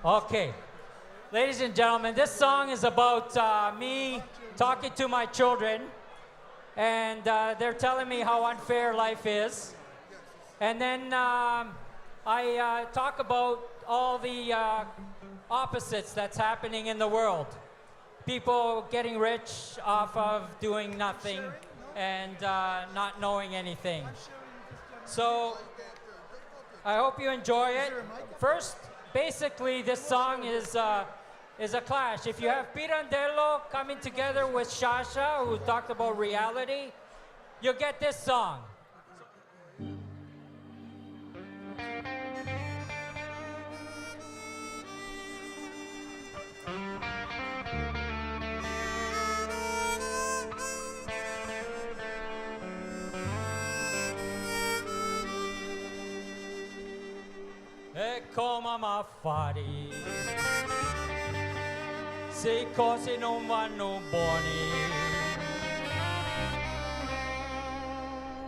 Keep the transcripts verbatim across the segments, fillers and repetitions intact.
Okay. Ladies and gentlemen, this song is about uh, me talking to my children, and uh, they're telling me how unfair life is. And then um, I uh, talk about all the uh, opposites that's happening in the world. People getting rich off of doing nothing and uh, not knowing anything. So I hope you enjoy it. First, basically, this song is uh, is a clash. If you have Pirandello coming together with Shasha, who talked about reality, you'll get this song. E comu m'ha fari si cosi nun vannu boni?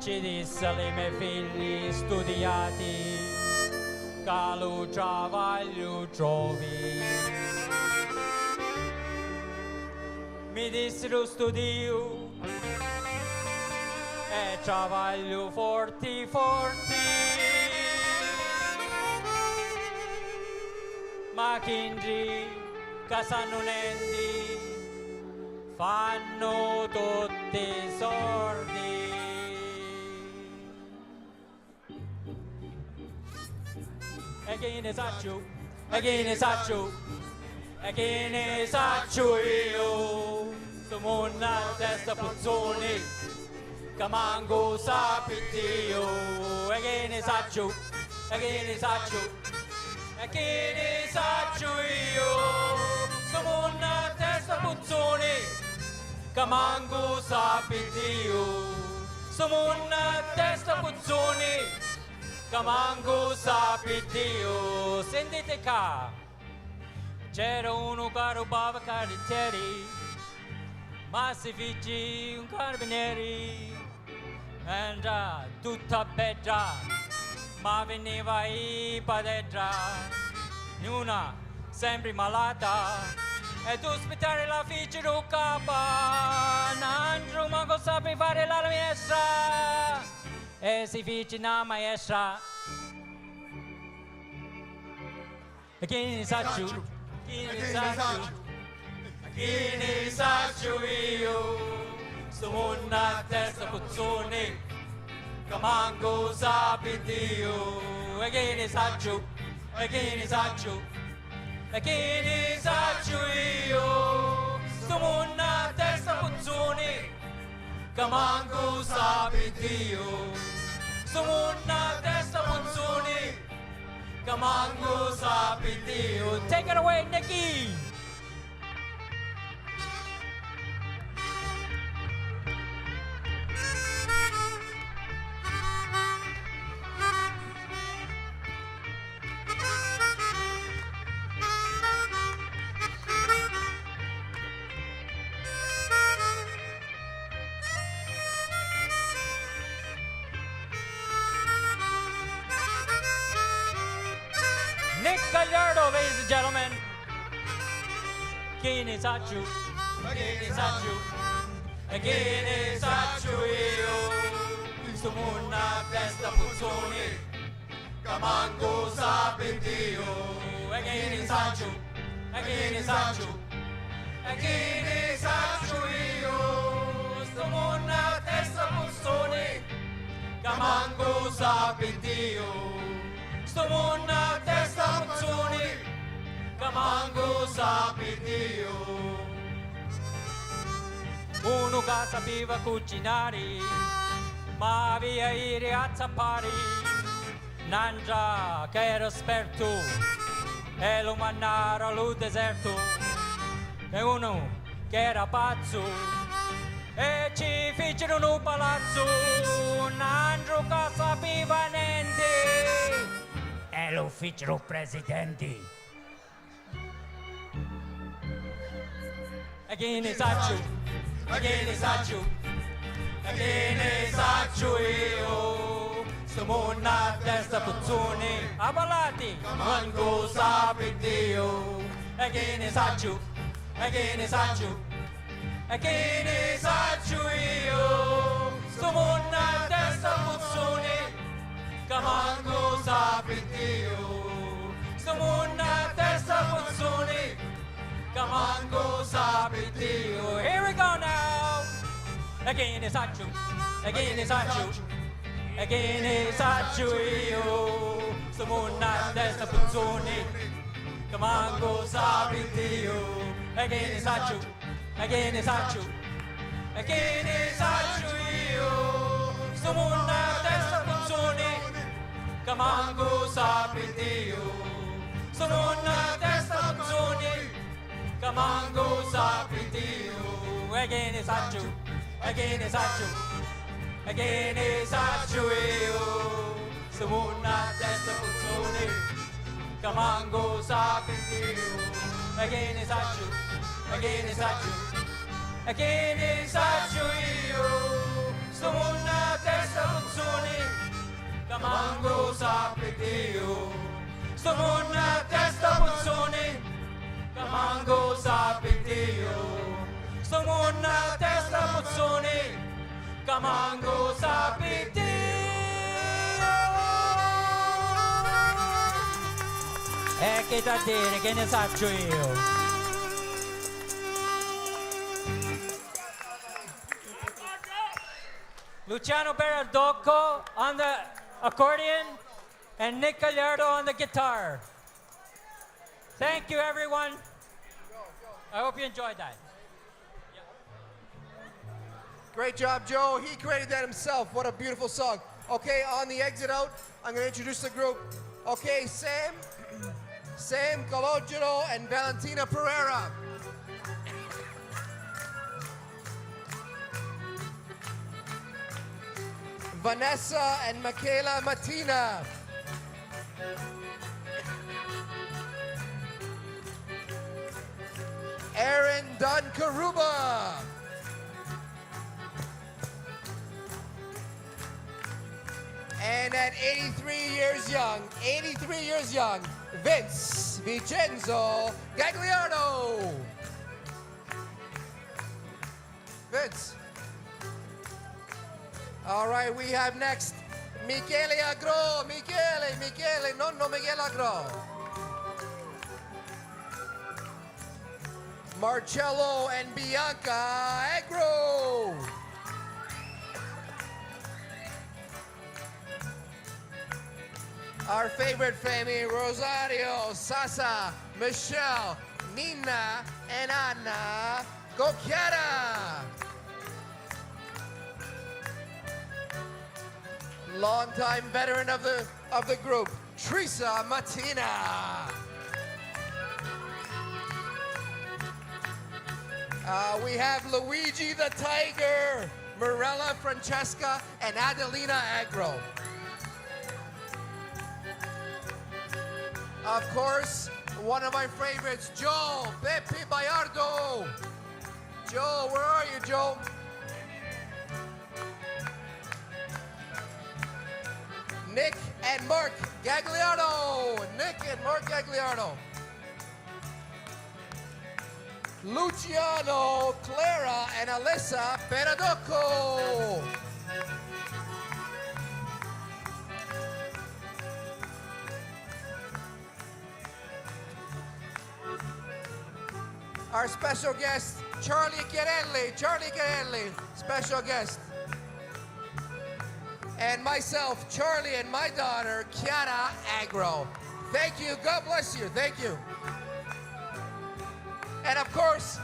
Ci dissi a li me figli studiati ca lu travagliu trovi. Mi dissiru studiu e travagliu forti forti, ma chindri ca sannu nenti fannu tutti sordi. E chi ni sacciu, e chi ni sacciu, e chi ni sacciu iu, stu munnu a testa puzzuni, ca mancu sapi Diu. E chi ni sacciu, e chi ni sacciu, e chi ni sacciu iu, stu munnu a testa puzzuni, ca mancu sapi Diu. Stu munnu a testa puzzuni, ca mancu sapi Diu. Sentiti ca. C'era unu ca rubbava carritteri, ma si fici un carabinieri. Era tutta bedda, ma viniva i padeddra. Una sempri malata, e tu spittari la fici ru capa. Nandru mancu sapi fari la minestra, e si fici na maestra. E chi ni sacciu, chi ni sacciu, chi ni sacciu iu, stu munnu a testa puzzuni, ca mancu sapi Diu. E chi ni sacciu, e chi ni sacciu, e chi ni sacciu iu, stu munnu a testa puzzuni, ca mancu sapi Diu. Stu munnu a testa puzzuni, ca mancu sapi Diu. Take it away, Nicky! Nick Gallardo, ladies and gentlemen. Chi ni sacciu, chi ni sacciu, e chi ni sacciu iu, stu munnu a testa puzzuni, ca mancu sapi Diu. E chi ni sacciu, e chi ni sacciu, e chi ni sacciu iu, stu munnu a testa puzzuni, ca mancu sapi Diu. Stu munnu a testa puzzuni, ca mancu sapi Diu. Unu ca sapiva cucinari, ma avia iri a zappari. Nandra ca era spertu e lu mannara a lu desertu, e unu ca era pazzu e ci ficiru nu palazzu. Nandru ca sapiva nenti e lu ficiru presidenti. E chi ni sacciu, e chi ni sacciu, e chi ni sacciu iu, stu munnu a testa puzzuni, a ballati! Ca mancu sapi Diu, e chi ni sacciu, e chi ni sacciu, e chi ni sacciu iu, stu munnu a testa puzzuni, ca mancu sapi Diu, stu munnu a testa puzzuni, ca mancu sapi Diu. Here we go now! E chi ni sacciu, e chi ni sacciu, e chi ni sacciu iu, stu munnu a testa puzzuni, ca mancu sapi Diu, e chi ni sacciu, e chi ni sacciu, e chi ni sacciu iu, stu munnu a testa puzzuni, ca mancu sapi Diu, stu munnu a testa puzzuni, ca mancu sapi Diu, e chi ni sacciu, e chi ni sacciu, e chi ni sacciu iu, stu munnu a testa puzzuni, ca mancu sapi Diu, e chi ni sacciu, e chi ni sacciu, e chi ni sacciu iu, stu munnu a testa puzzuni, ca mancu sapi Diu, stu munnu a testa puzzuni, ca mancu sapi Diu, stu munnu a testa puzzuni, ca mancu sapi Diu. E chi t'ha diri, chi ni sacciu iu? Luciano Berardocco on the accordion and Nick Gallardo on the guitar. Thank you, everyone. I hope you enjoyed that. Great job, Joe. He created that himself. What a beautiful song. Okay, on the exit out, I'm gonna introduce the group. Okay, Sam, Sam Calogero and Valentina Pereira. Vanessa and Michaela Matina. Aaron Don Caruba. And at eighty-three years young, eighty-three years young, Vince Vincenzo Gagliardo. Vince. All right, we have next Michele Agro. Michele, Michele, nonno Michele Agro. Marcello and Bianca Agro. Our favorite family, Rosario, Sasa, Michelle, Nina, and Anna Cocchiara. Longtime veteran of the, of the group, Teresa Matina. Uh, we have Luigi the Tiger, Mirella Francesca, and Adelina Agro. Of course, one of my favorites, Joe Pepe Bayardo. Joe, where are you, Joe? Nick and Mark Gagliano. Nick and Mark Gagliano. Luciano, Clara, and Alyssa Peradocco. Our special guest, Charlie Chiarelli. Charlie Chiarelli, special guest. And myself, Charlie, and my daughter, Chiara Agro. Thank you. God bless you. Thank you. And of course,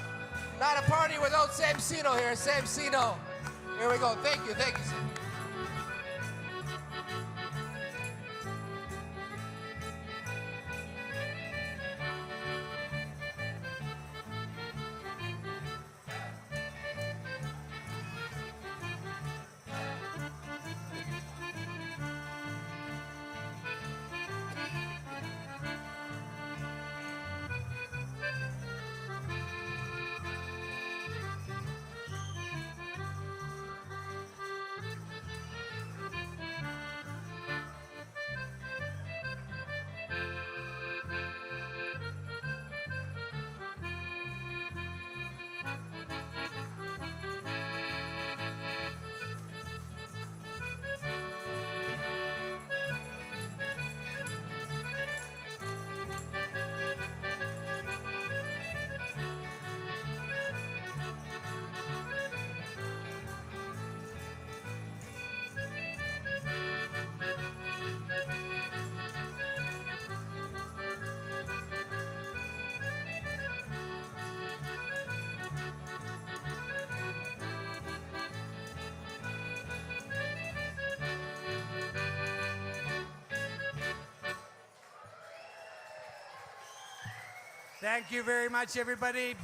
not a party without Sam Sino here. Sam Sino. Here we go. Thank you. Thank you, Sam. Thank you very much, everybody.